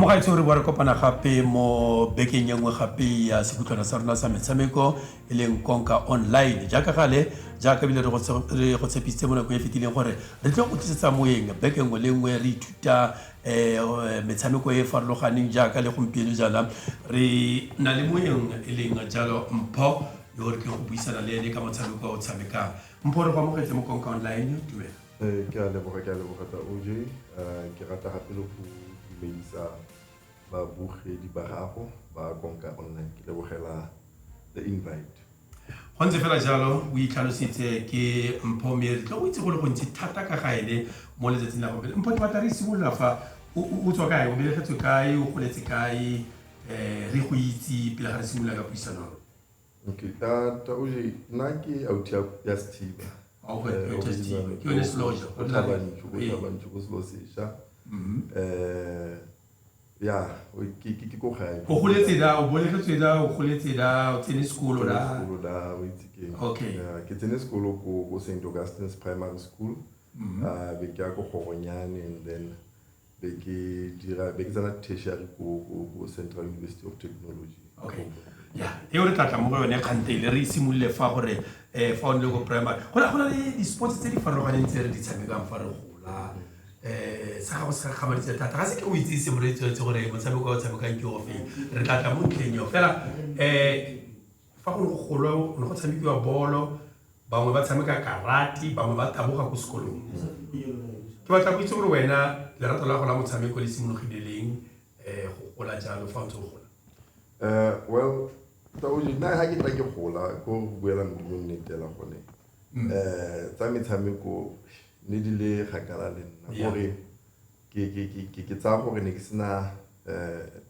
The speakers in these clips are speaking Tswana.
Mogaetsho, re boa re kopana gape mo bekeng e nngwe gape ya sekutlwana sa rona sa metshameko, e leng Konka Online. Jaaka gale, jaaka ebile re go tshepisitse mo nakong e fetileng gore re tlo go tlisetsa moeng beke nngwe le nngwe, re ithuta metshameko e e farologaneng. Jaaka le gompieno jaana re na le moeng, e leng jalo Mpho, yo re tlile go buisana le ene ka motshameko o tshamekang. Mpho, re go amogetse mo Konka Online, dumela. Ke a leboga, ke a leboga ta OJ. Ke rata gape le go dumedisa babogedi ba gago ba Konka Online. Ke lebogela the invite. Go ntse fela jalo, o itlhalositse ke Mpho, mme re tlo go itse go le gontsi thata ka ga ene mo letsatsing la gompieno. Mpho, ke batla re simolola fa o tswa kae, o belegetswe kae, o goletse kae, re go itse pele ga re simolola ka puisano. Okay, ta OJ, nna ke auti ya Sethiba. Ke yone Seloja? Ko Thabanchu, ko Thabanchu, ko selo sešwa. Ya, ke ko gae. O goletse da, o bolegetswe da, o goletse da, o tsene sekolo da? Sekolo da, o itse ke. Okay. Ke tsene sekolo ko St Augustine's Primary School. Be ke ya ko Kgoronyane, and then be ke dira, be ke tsena tertiary ko Central University of Technology. Okay. Ya, eo re tla tla mo go yone kgantele. Re simolole fa gore fa o ne le ko primary, go na le di-sports tse di farologaneng tse re di tshamekang fa re gola. Sa gago se gakgamaditse thata, ga se ke o itse se moreetsi wa itse gore motshameko o tshamekang ke ofe. Re tla tla mo ntlheng eo fela. Fa go ne go golwa, go ne go tshamekiwa bolo, bangwe ba tshameka karate, bangwe ba taboga ko sekolong. Ke batla go itse gore wena, lerato la go la motshameko le simologile leng, go gola jalo fa o ntse o gola? Well, ta OJ, nna ha ke tla ke gola, ko go buela Modimo nnete hela gone, tsa metshameko ne di le kgakala le nna, gore ke tsaya gore ne ke sena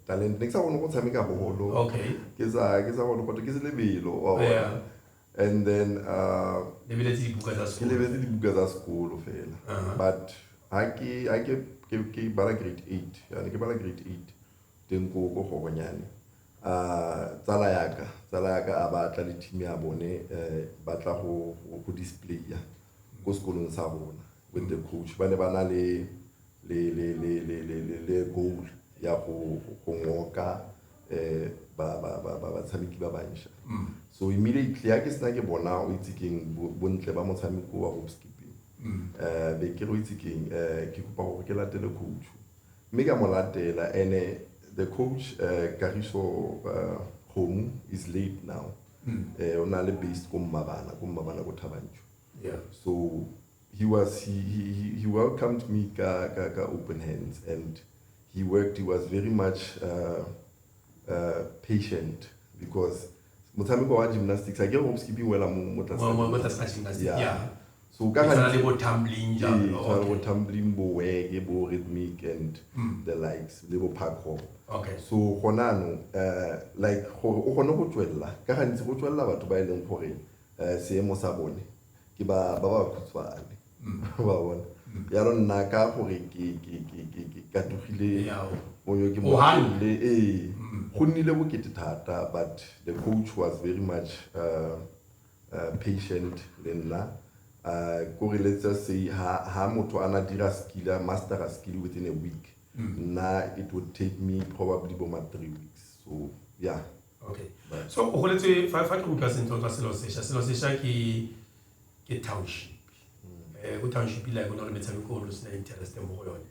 talent, ne ke sa kgone go tshameka bolo. Ke sa kgone go, ke se lebelo, wa bona. And then Lebeletse dibuka tsa ke sekolo. Lebetse dibuka tsa sekolo fela. But ha ke bala grade 8, yani ke bala grade 8 teng ko Kgoronyane, tsala yaka a batla le team ya bone, batla go displaya ko sekolong sa rona with the coach. Ba ne ba na le goal ya go ngoka ba ba ba ba batshameki ba bantšha. So immediately ha ke sena ke bona, o itse keng, bontle ba motshameko wa rope skipping, be ke re, o itse keng, ke kopa gore ke latele coach, mme ka mo latela. Ene the coach, Kagiso Kgomo, is late now. O na le based ko Mmabana, ko Thabanchu. So he was he welcomed me ka open hands and he worked. He was very much patient, because motshameko wa gymnastics, a ke rope skipping wela mo tlase Mo tlase ga gymnastics. Yeah. So E ka tshwana gantsi le bo tumbling ee, jalo. tshwana le bo tumbling, bo work, bo rhythmic and the likes, le bo park hop. So gona anong, like gore o kgone go tswelela, ka gantsi go tswelela batho ba e leng gore seemo sa bone ke ba khutshwane, ba bona. Jaanong nna, ka gore ke katogile monyo ke O hang. motelele, ee, go nnile bokete thata, but the coach was very much patient le nna. Kore let's just say ha motho a na dira skill, a master a skill within a week, nna it would take me probably bo ma 3 weeks. So yeah. Okay. But So o goletse, fa ke utlwa sentle, o tswa Selo Sesha. Selo Sesha ke township. Ko township, like o na le metshameko o sena interest mo go yone.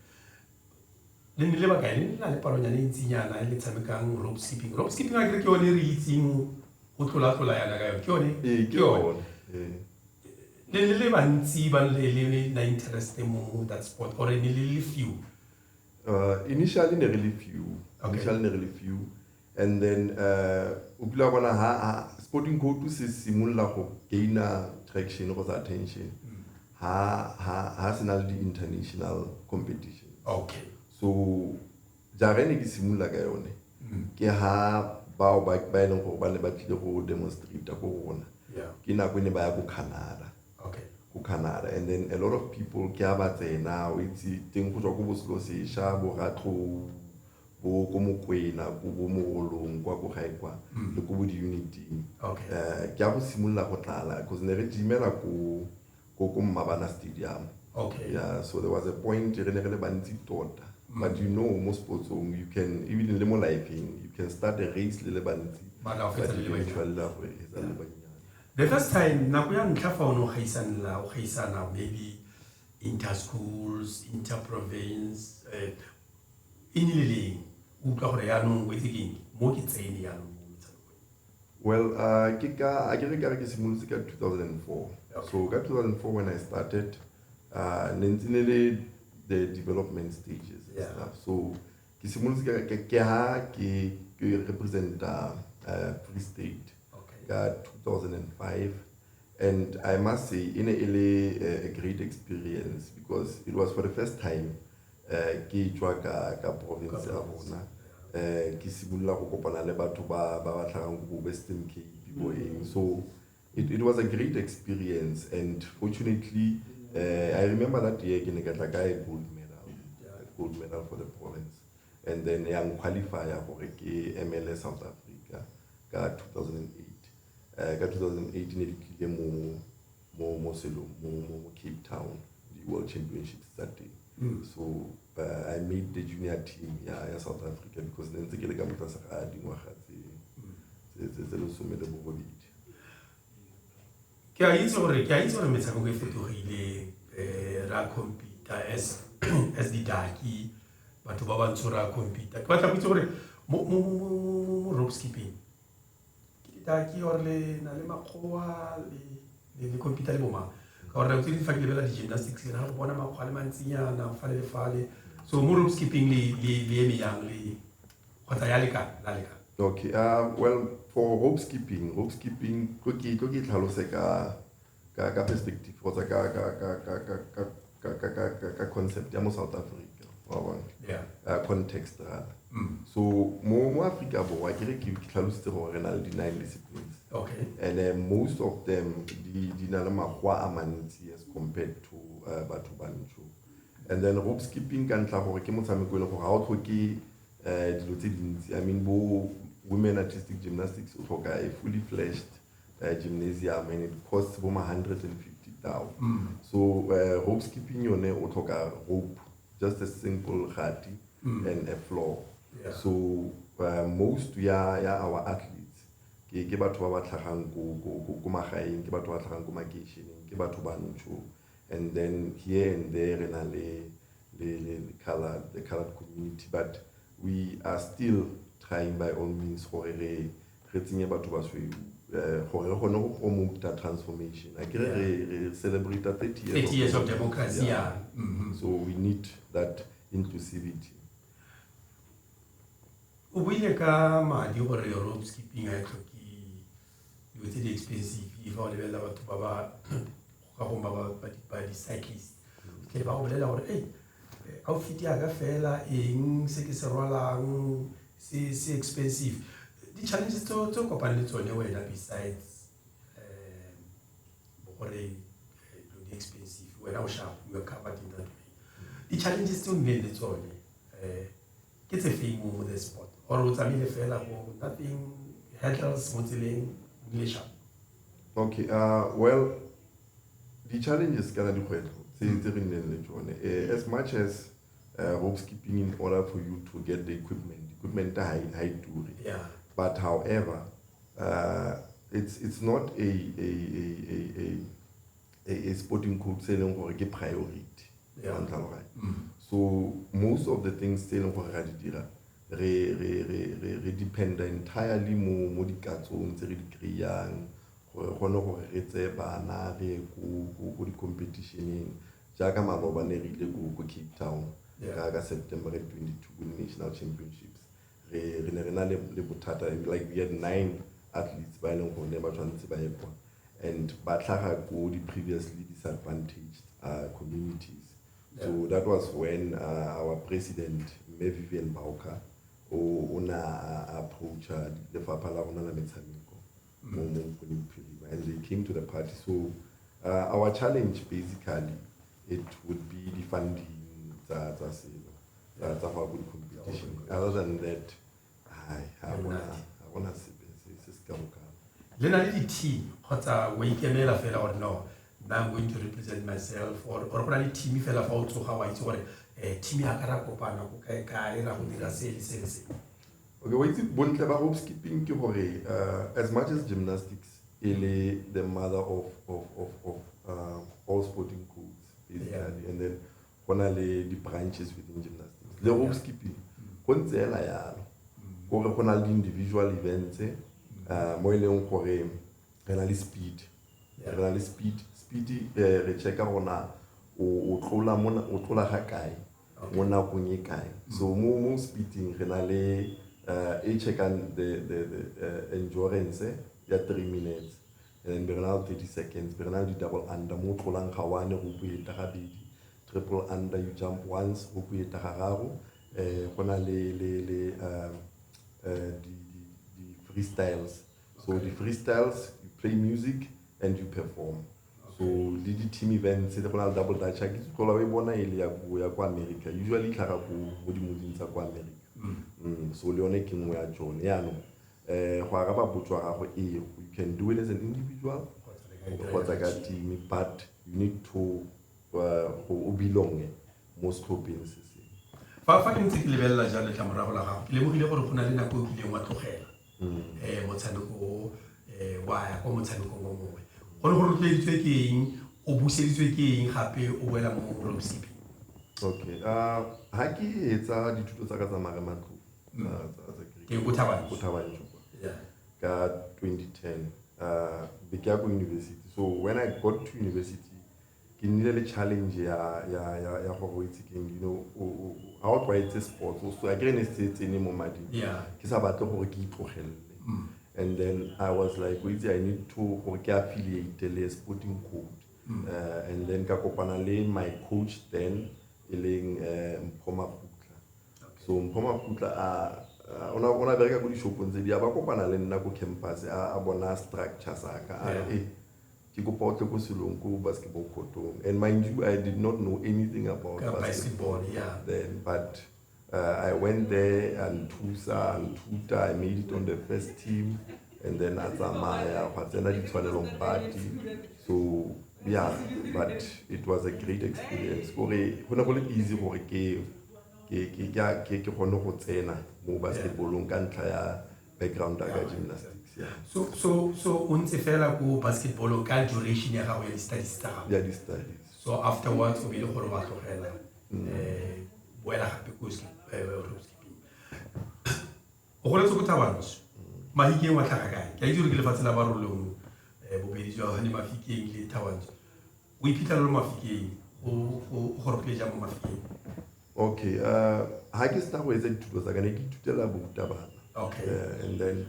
Le nnile bakae? Le nna le palonyana e ntsinyana e le tshamekang rope skipping? Rope skipping, a kere ke yone e re itseng go tlola-tlola yana ka yone? Ke yone? Ee, ke yone. Yone, ee. Le bantsi ba le na interest mo that sport, or ne le few? Initially ne re le few. Initially ne re le few, and then o kile wa bona ha sporting code se simolola go gaina traction kgotsa attention ha se na le di-international competition. So jara e ne ke simolola ka yone, ke ha bao ba e leng gore ba ne ba tlile go demonstrate ko go rona, ke nako e ne ba ya ko Canada. Ko Canada, and then a lot of people ke a ba tsena, o itse teng, go tswa ko boselo sešwa, bo Ratlou, bo ko Mokwena, ko bo Mogolong, kwa ko gae kwa, le ko bo di-uniting. Ke a go simolola go tlala, because ne re gymela ko Mmabana Stadium. Yeah, so there was a point re ne re le bantsi tota. But you know mo sportsong you can, even le mo lifeng, you can start a race le le bantsi, Ba la o but fetsa le le banyane. eventually la go etsa le banyane. The first time, nako ya ntlha fa o ne o gaisanela, o gaisana maybe inter schools, inter province, e nnile leng o utlwa gore yaanong o itse keng mo ke tsene yaanong mo metshamekong? Well, ke ka a ke re ka re ke simolotse ka 2004. So ka 2004 when I started, ne ntse ne le the development stages and stuff. So ke simolotse ka ke ha ke representa Free State ka 2005, and I must say e ne e le a great experience because it was for the first time ke tswa ka province ya rona, ke simolola go kopana le batho ba tlhagang ko Western Cape, bo eng. So it was a great experience, and fortunately, I remember that year ke ne ka tla ka a gold medal, a gold medal for the province, and then ya qualify gore ke emele South Africa ka 2008. Ka 2008 ne di tlile mo selong, mo Cape Town, di World Championships tsa teng. So I made the junior team ya South Africa because ne ntse ke le ka mo tlase ga dingwaga tse 18. Ke a itse gore metshameko e fetogile, re a compete as didaki, batho ba bantsho re a compete. Ke batla go itse gore mo rope skipping ke didaki or le na le makgowa, le compete le bomang? Ka gore nako tse dingwe fa ke lebelela di-gymnastics, ke na le go bona makgwa le mantsinyana fale le fale. So mo rope skipping le eme yang, le kgotsa ya lekana la lekana? Okay, well, for rope skipping, tlo ke tlhalose ka perspective kgotsa ka concept ya mo South Africa, wa bona? Yeah. Context rather. So mo Afrika Borwa, ke re ke tlhalositse gore re na le di-nine disciplines. And most of them di na le makgwa a mantsi as compared to batho bantsho. And then rope skipping, ka ntlha gore ke motshameko e leng gore ga o tlhoke dilo tse dintsi. I mean, bo women artistic gymnastics, o tlhoka a fully fledged gymnasium and it costs bo ma 150,000. So rope skipping yone o tlhoka rope, just a simple gati and a floor. So most ya our athletes ke batho ba ba tlhagang ko magaeng, ke batho ba tlhagang ko makeisheneng, ke batho ba ntsho, and then here and there re na le the colored community, but we are still trying by all means gore re tsenye batho ba sweu, gore re kgone go promote transformation. A ke re celebrate 30 years 30 years of democracy. Yeah. Yeah. So we need that inclusivity. O buile ka madi gore rope skipping ga e tlhoke dilo tse di expensive. Fa o lebelela batho ba ba ka gongwe ba di-cyclist, tle ba go bolela gore ei, outfit yaka fela, eng se ke se rwalang se expensive. Di-challenges tse o kopane le tsone wena, besides gore dilo di expensive, wena o sharp, you are covered in that way, di-challenges tse o nnileng le tsone ke tse feng mo the sport, or o tsamaile fela go nothing hurdles mo tseleng, o nnile sharp? Okay, well, the challenges kana dikgwetlho tse re nnileng le tsone, as much as rope skipping, in order for you to get the equipment, equipment ha e ture. But however, it's not a sporting code se e leng gore ke priority. Wa ntlhaloganya? So most of the things tse e leng gore ra di dira, re dependa entirely mo dikatsong tse re di kry-ang gore re kgone gore re tseye bana re ye ko di-competitioneng, jaaka maloba ne re ile ko Cape Town ka September 22, ko di-national championships. Re ne re na le bothata, like we had nine athletes ba e leng gore ne ba tshwanetse ba ye kwa, and ba tlhaga ko di-previously disadvantaged communities. So that was when our president, Mme Vivian Bowker, o na a approacha lefapha la rona la metshameko mo Bokone Bophirima, and they came to the party. So our challenge basically, it would be the funding tsa selo tsa go ya ko di-competition. Other than that, hai, ha gona sepe se se ka bokalo. Le na le di-team kgotsa o ikemela fela gore no Nna I'm going to represent myself, or go na le team fela fa o tsoga wa itse gore team ya ka ra kopana ko kae kae ra go dira se le se le se? Okay, wa itse bontle ba rope skipping ke gore as much as gymnastics e le the mother of all sporting codes basically, and then go na le di-branches within gymnastics le rope skipping go ntse hela yalo, kore go na le di-individual events mo e leng gore re na le speed. Re na le speed, re checka gona o tlola mona, o tlola ga kae mo nakong e kae. So mo speeding re na le e checkang the endurance ya 3 minutes, and then be re na le 30 seconds, be re na le di-double under mo o tlolang ga one, rope e eta gabedi, triple under, you jump once, rope e eta ga raro. Go na le di freestyles. So the freestyles, you play music and you perform. So le di-team events go na le double dutch. Ha ke tlola o e bona e le ya ko America, usually e tlhaga ko mo di-movie tsa ko America. So le yone ke nngwe ya tsone. Yaanong go araba potso ya gago, ee, you can do it as an individual kgotsa ka team, but you need to go o belonge mo setlhopheng se sengwe. Fa ke ntse ke lebelela jalo letlamorago la gago, ke lemogile gore go na le nako e o kileng wa tlogela motshameko o, wa ya kwa motshamekong o mongwe. Go ne go rotloeditswe ke eng? O buseditswe ke eng gape o boela mo rope skipping? Okay, ha ke etsa dithuto tsa ka tsa marematlou tsa Ke ko Thabanchu. Ko Thabanchu kwa ka 2010, be ke ya ko university. So when I got to university, ke nnile le challenge ya gore o itse keng, ha o tlwaetse sports, o so akere ne se tsene mo mading, ke sa batle gore ke itlogelele. And then I was like, o itse, I need to gore ke affiliate le sporting code. And then ka kopana le my coach then, e leng Mpho Makutla. So Mpho Makutla o na bereka ko dishopong tse di, a ba kopana le nna ko campus, a bona structure sa ka, a re, "Eh, ke kopa o tle ko selong, ko basketball courtong." And mind you, I did not know anything about Ka basketball basketball, yeah. then, but I went there and thusa and thuta. I made it on the first team, and then a tsamaya gwa tsena Ditshwanelong party. So yeah, but it was a great experience, kore go ne go le easy gore ke kgone go tsena mo basketballong ka ntlha ya background ya ka gymnastics, yeah. So o ntse fela ko basketballong ka duration ya gago ya di-studies tsa gago? Ya di-studies. So afterwards o bile gore wa tlogela, boela gape ko rope skipping. O goletse ko Thabanchu, Mahikeng wa tlhaga kae? Ke a itse gore ke lefatshe la Barolong, bobedi jwa gone Mafikeng le Thabanchu. O iphitlhela le Mafikeng, o gorogile jang mo Mafikeng? Okay, ha ke sena go etsa dithuto tsa ka, ne ke ithutela borutabana. And then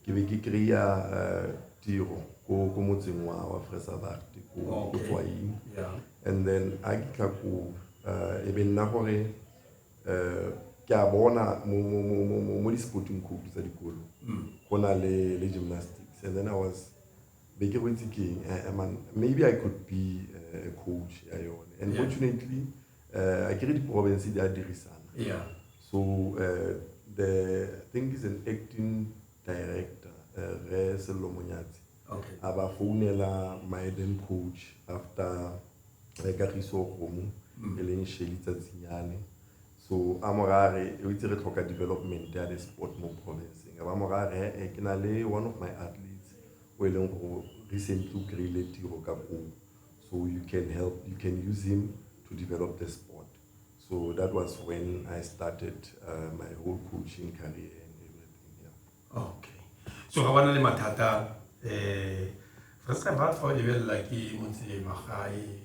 ke be ke kry-a tiro ko motseng wa Fresabacht, ko Tswaing. And then ha ke tla ko, e be nna gore ke a bona mo di-sporting code tsa dikolo go na le gymnastics. And then I was be ke go itse keng, man, maybe I could be a coach ya yone. And fortunately, a kere di-province di a dirisana. So the I think is an acting director, Re Sello Monyatsi, a ba founela my then coach after Kagiso Kgomo, e leng Shelly Tsatsinyane. So a mo rare, o itse re tlhoka development ya the sport mo province-eng. A ba mo rare, ke na le one of my athletes o e leng gore recently o kry-ile tiro ka koo, so you can help, you can use him to develop the sport. So that was when I started my whole coaching career and everything, yeah. Okay, so ga bana le mathata, Fresebat, fa o lebelela ke motse magae,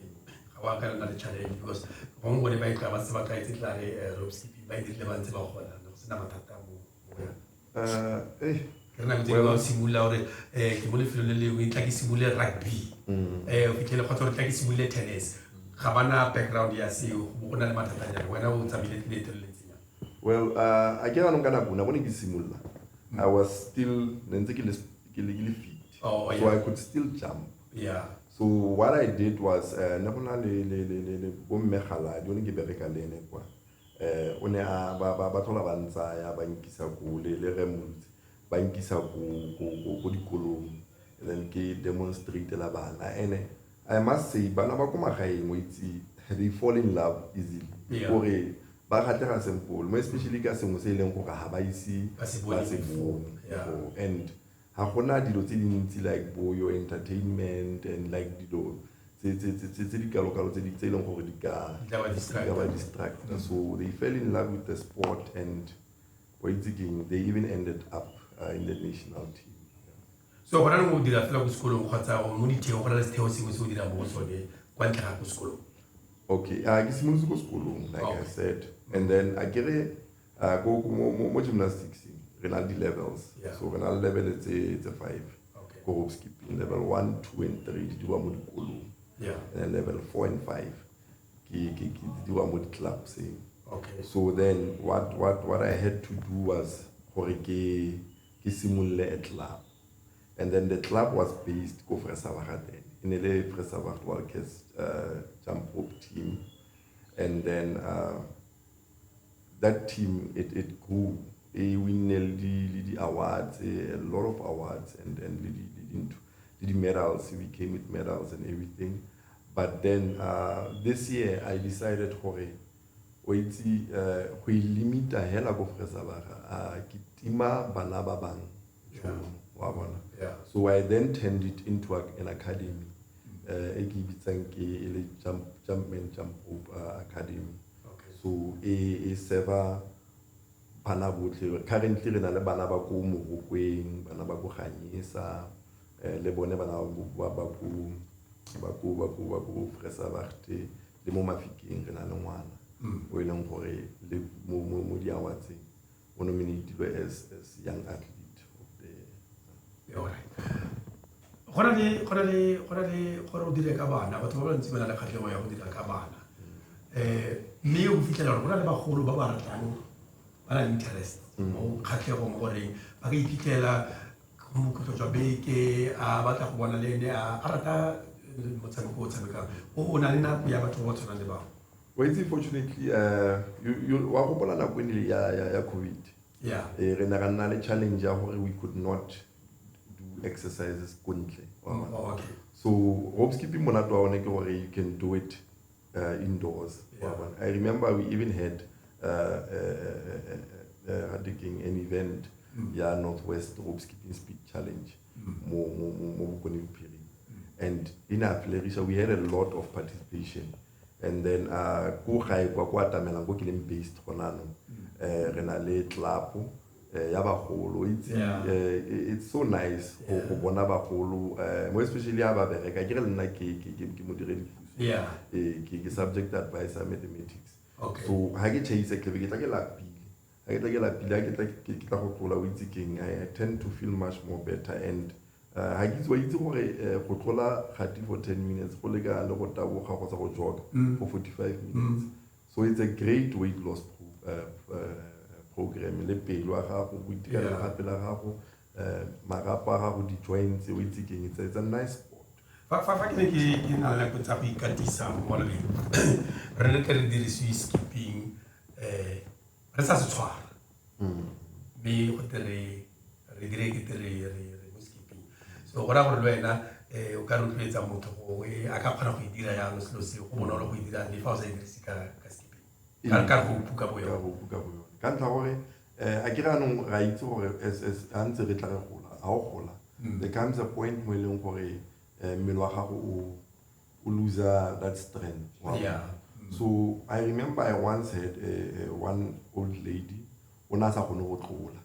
ga wa ka nna le challenge, because gongwe bone ba itla ba se ba tlwaetse tla re rope skipping ba e dirile ba ntse ba gola, ne go sena mathata mo yone? Ke re nako tse dingwe o simolola gore ke mo lefelong le lengwe, tla ke simolole rugby, o fitlhele kgotsa gore tla ke simolole tennis, ga bana background ya seo, go bo go na le mathatanyana. Wena o tsamaile leeto le le ntseng jang? Well, a ke ranong ka nako nako ne ke simolola, I was still ne ntse ke le fit. So I could still jump. So what I did was, ne go na le bomme Galadi o ne ke bereka le ene kwa. O ne a ba tlhola ba ntsaya ba nkisa ko le re Molutsi, ba nkisa ko dikolong, and then ke demonstrate la bana. Ene I must say bana ba ko magaeng, o itse, they fall in love easily. Gore ba kgatlhega simple, mo especially ka sengwe se e leng gore ga ba ise Ba se bone ba se before. bone Yeah. before. And ga gona dilo tse dintsi like bo your entertainment and like dilo tse di kalokalo tse e leng gore di ka Di tla ba di distract. ka ba distract. So they fell in love with the sport and, wa itse keng, they even ended up in the national team. So gona le o dira fela ko sekolong kgotsa o mo ditheong, go na le setheo sengwe se o dirang mo go sone kwa ntle ga ko sekolong? Okay, ke simolotse ko sekolong, like I said, and then a kere ko mo gymnastics re na le di-levels. So re na le level tse five. Ko rope skipping, level 1, 2 and 3 di dirwa mo dikolong. And then level 4 and 5 ke di dirwa mo di-clubseng. So then what I had to do was gore ke simolole a club, and then the club was based ko Vrystaat. E ne le Vrystaat Wildcats jump rope team, and then that team, it grew. E winne le di awards, a lot of awards, and le di medals. We came with medals and everything. But then this year I decided gore, o itse, go e limita hela ko Vrystaat, ke tima bana ba bang tšhono, wa bona. So I then turned it into an academy, e ke e bitsang ke e le Jumpman Jump Rope Academy. So e serva bana botlhe. Currently re na le bana ba ko Morokweng, bana ba ko Ganyesa, le bone bana ba ko Vrystaat, le mo Mafikeng re na le ngwana o e leng gore le mo di-awardseng o nominatilwe as young athlete of the Alright. Go na le gore o dire ka bana, batho ba bantsi ba na le kgatlhego ya go dira ka bana, mme o fitlhela gore go na le bagolo ba ba ratang, ba na le interest mo kgatlhegong, gore ba ka iphitlhela bokhutlo jwa beke a batla go bona le ene a rata motshameko o tshamekang. O na le nako ya batho ba ba tshwanang le bao? Wa itse, fortunately, wa gopola nako e ne ya COVID? Yeah. Re ne ra nna le challenge ya gore we could not do exercises ko ntle, wa bona. Oh, okay. So rope skipping, monate wa one ke gore you can do it indoors, wa bona. I remember we even had an event ya Northwest Rope Skipping Speed Challenge mo Bokone Bophirima, and in a flerisha we had a lot of participation. And then ko gae kwa ko atamelang ko ke leng based gona anong, re na le club ya bagolo, itse. It's so nice go bona bagolo, mo especially ha ba bereka. Ke re le nna ke modiredi puso. Ke subject advisor mathematics. So ha ke chaisa, ke be ke tla ke lapile. Ha ke tla ke lapile, ha ke tla ke tla go tlola, o itse keng, I tend to feel much more better. And ha ke itse, wa itse gore go tlola kgati for 10 minutes go lekana le go taboga kgotsa go joga for 45 minutes. So it's a great weight loss program, le pelo ya gago, boitekanelo gape la gago, marapo a gago, di-joints, o itse keng, it's a nice sport. Fa ke ne ke na le nako tsa go ikatisa mo malobeng, re ne tle re dirisiwe skipping, re sa se tshwara, mme go te re dire kete re mo skipping. So go raya gore le wena o ka rotloetsa motho gongwe a ka kgona go e dira jalo selo se go bonolo go e dira le fa o sa e dirise ka skipping, ka rope ka bo Ka yone. Rope ka bo yone, ka ntlha gore a ke re anong ra itse gore as ha ntse re tla re gola, ha o gola, there comes a point mo e leng gore mmele wa gago o lose that strength, wa bona. So I remember I once had one old lady, o ne a sa kgone go tlola.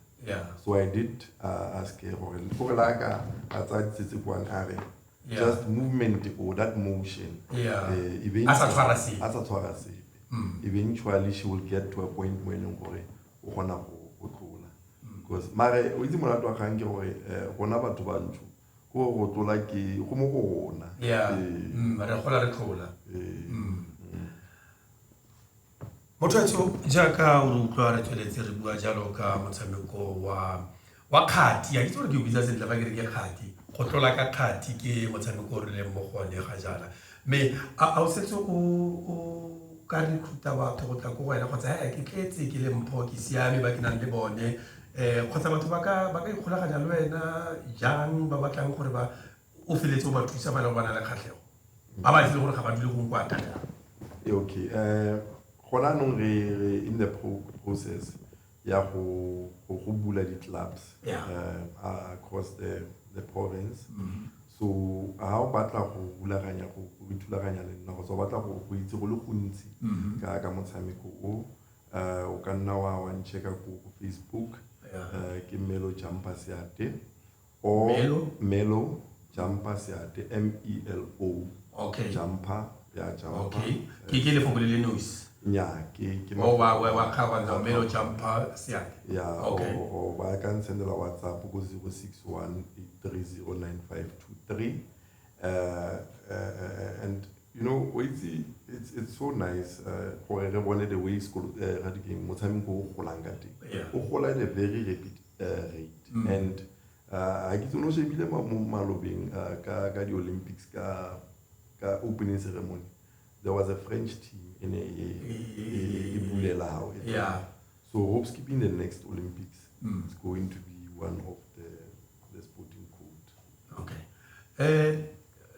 So I did ask her gore gore la ka a tsaya ditsetse kwane a re just movement or that motion, A sa tshwara sepe. A sa tshwara sepe, eventually she will get to a point mo e leng gore o kgona go tlola. Because mare o itse monate wa kgang ke gore rona batho bantsho ko go tlola ke go mo go rona. Re gola re tlola. Ee. Motho etsho, jaaka o re utlwa re tsweletse re bua jalo ka motshameko wa kgati, a ke itse gore ke o bitsa sentle fa ke re ke kgati, go tlola ka kgati, ke motshameko o re leng mo go one ga jaana. Mme a o setse o ka recruita batho go tla ko go wena, kgotsa e ke tletse ke le mpho, ke siame ba ke nang le bone, kgotsa batho ba ka ikgolaganya le wena jang ba batlang gore ba o feletse o ba thusa ba le go ba na le kgatlhego? Ba ba itse gore ga ba dule gongwe kwa thata. Okay, gona anong re in the process ya go bula di-clubs across the province. So ha o batla go rulaganya go ithulaganya le nna kgotsa o batla go itse go le gontsi ka motshameko o, o ka nna wa nchecka ko Facebook. Ke Melo Jumper Seate or Melo? Melo Jumper Seate, M E L O. Jumper, ya, Jumper. Okay, ke lefoko le le nosi? Nya, ke O wa kgaogantsa, Melo Jumper Seate. Ya. Or ba ka nsendela WhatsApp ko 061 830 9523. And you know, it's so nice gore re bone the way sekolo ga di keng motshameko o golang ka teng. O gola at a very rapid rate. And ha ke itse o ne o shebile mo malobeng ka di-Olympics, ka opening ceremony, there was a French team e ne e bulela how e So rope skipping, the next Olympics, is going to be one of the sporting code. Okay,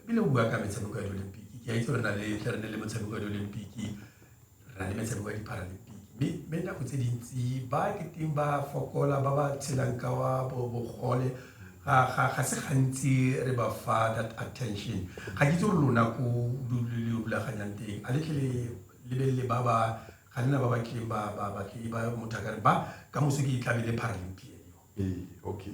bile o bua ka metshameko ya di-Olympic, ke a itse gore re na le tle re ne le motshameko ya di-Olympic, re na le metshameko ya di-Paralympic, mme nako tse dintsi ba ke teng ba fokola, ba ba tshelang ka wa bogole, ga se gantsi re ba fa that attention. Ga ke itse gore lona ko le rulaganyang teng, a le tle le lebelele ba ba ga lena ba ba tlileng ba tle ba motho a ka re ba ka moso ke tlabe le Paralympian yo. Ee, okay.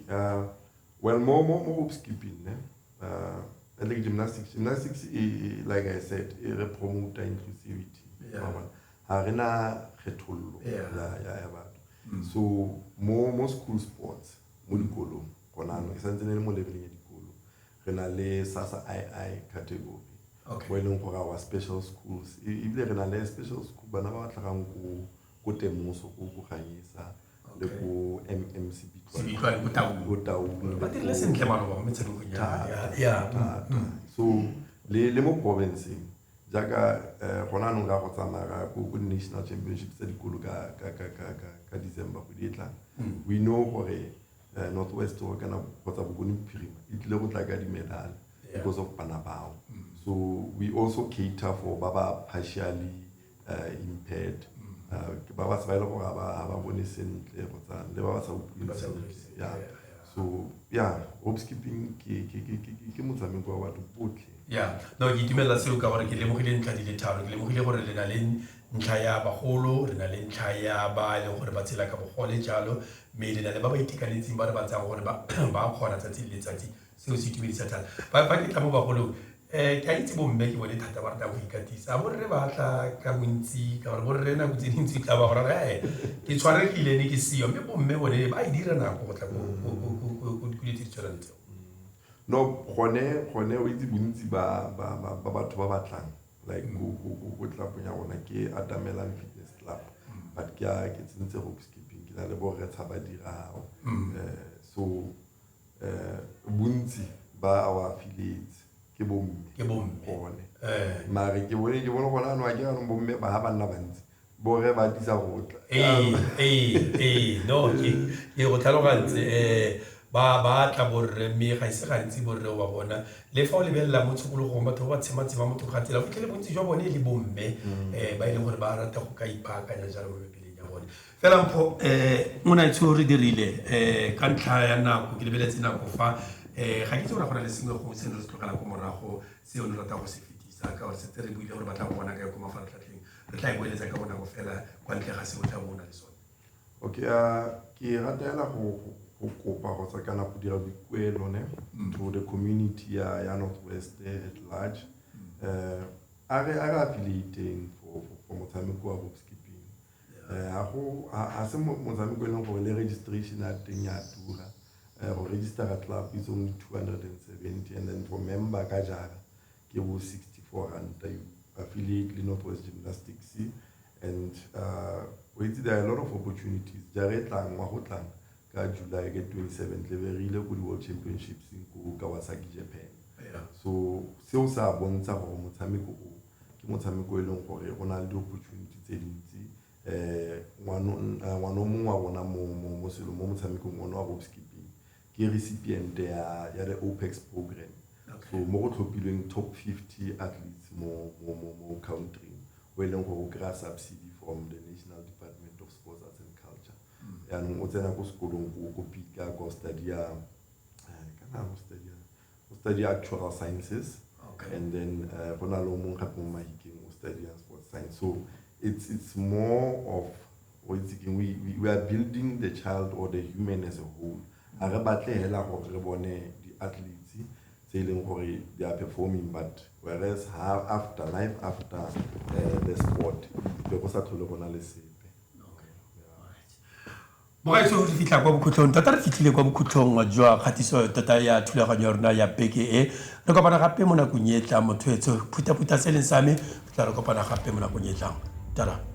Well, mo rope skipping, ne? I think gymnastics. Gymnastics, like I said, e re promote inclusivity. Wa bona? Ha re na kgethollo ya batho. So mo school sports, mo dikolong, gona anong, e santsane e le mo leveleng ya dikolo, re na le SASSA II category. Mo e leng gore our special schools, ebile re na le special school bana ba ba tlhagang ko Temoso, ko Ganyesa, le ko MM Sebitloane. Sebitloane, ko Taung. Ko Taung. Ba dirile sentle maloba mo metshamekong Thata, ya. thata. So le mo provinceng jaaka gona anong ra go tsamaya ra ko national championships tsa dikolo ka December kgwedi e tlang. We know gore North West or kana kgotsa Bokone Bophirima e tlile go tla ka di-medal because of bana bao. So we also cater for ba ba partially impaired, ke ba ba sa ba e le gore ha ba bone sentle kgotsa le ba ba sa utlweng Ba sa sentle. utlweng sentle, So yeah, rope skipping ke motshameko wa batho botlhe. Yeah, no, ke itumelela seo ka gore ke lemogile ntlha di le tharo. Ke lemogile gore le na le ntlha ya bagolo, re na le ntlha ya ba e leng gore ba tshela ka bogole jalo, mme le na le ba ba itekanetseng ba re ba tsayang gore ba kgona tsatsi le letsatsi. Seo se itumedisa thata. Fa ke tla mo bagolong, ke a itse bomme ke bone thata ba ratang go ikatisa, borre ba tla ka bontsi ka gore borre nako tse dintsi tla ba gore ke tshwaregile ne ke seo, mme bomme bone ba e dira nako go tla ko dilo tse di tshwanang tseo. No, gone o itse bontsi ba batho ba batlang like ko clubong ya rona ke Atamelang Fitness Club, but ke tsentse rope skipping, ke na le borre tshaba dirao. So bontsi ba our affiliates ke bomme. Ke bomme. Gone. Mare ke bone gona anong, a ke anong bomme ba ha ba nna bantsi, borre ba atisa go tla. Ee, no, ke go tlhalogantse. Ba tla borre, mme ga ise gantsi borre o ba bona. Le fa o lebelela mo tshokologong, batho ba ba tshema-tshema motho ga tsela, o fitlhele bontsi jwa bone e le bomme ba e leng gore ba rata go ka ipaakanya jalo mo mebeleng ya bone. Fela Mpho, monaetsho, re dirile ka ntlha ya nako, ke lebeletse nako fa, ga ke itse gore go na le sengwe gongwe se ne re se tlogelang ko morago se o ne rata go se fetisa, ka gore setse re buile gore batla go bona kae ko mafaratlhatlheng. Re tla e boeletsa ka bonako fela kwa ntle ga se o tla bo o na le sone. Okay, ke rata hela go kopa kgotsa kana go dira boikuelo ne to the community ya North West at large. A re affiliateng for motshameko wa rope skipping. Ha se motshameko e leng gore le registration ya teng ya tura. Go registera club is only 270, and then for member ka jara ke bo 64 ranta. You affiliate le North West Gymnastics, and we there are a lot of opportunities. Jara e tlang, wa go tlang ka July ke 27, tle be re ile ko di-World Championships ko Kawasaki, Japan. So seo se a bontsha gore motshameko o ke motshameko e leng gore o na le di-opportunity tse dintsi. Ngwana o mongwe wa rona mo motshamekong ono wa rope skipping ke recipient ya the OPEX program. So mo go tlhophilweng top 50 athletes mo mo mo mo country o e leng gore o kry-a subsidy from the National Department of Sports, Arts and Culture. Yaanong o tsena ko sekolong ko ko Pika ko study-a kana o study o study actuarial sciences. And then go na le o mongwe gape mo Mahikeng o study sports science. So it's more of o itse keng, we are building the child or the human as a whole. Ga re batle hela gore re bone di-athletes tse e leng gore they are performing, but whereas ha after life, after the sport, be go sa tlhole go na le sepe. Mogaetso, re fitlha kwa bokhutlhong tota, re fitlhile kwa bokhutlhong jwa kgatiso tota ya thulaganyo ya rona ya beke e. Re kopana gape mo nakong e tlang. Motho etso, phutha-phutha se leng sa me, re tla re kopana gape mo nakong e tlang. Tara.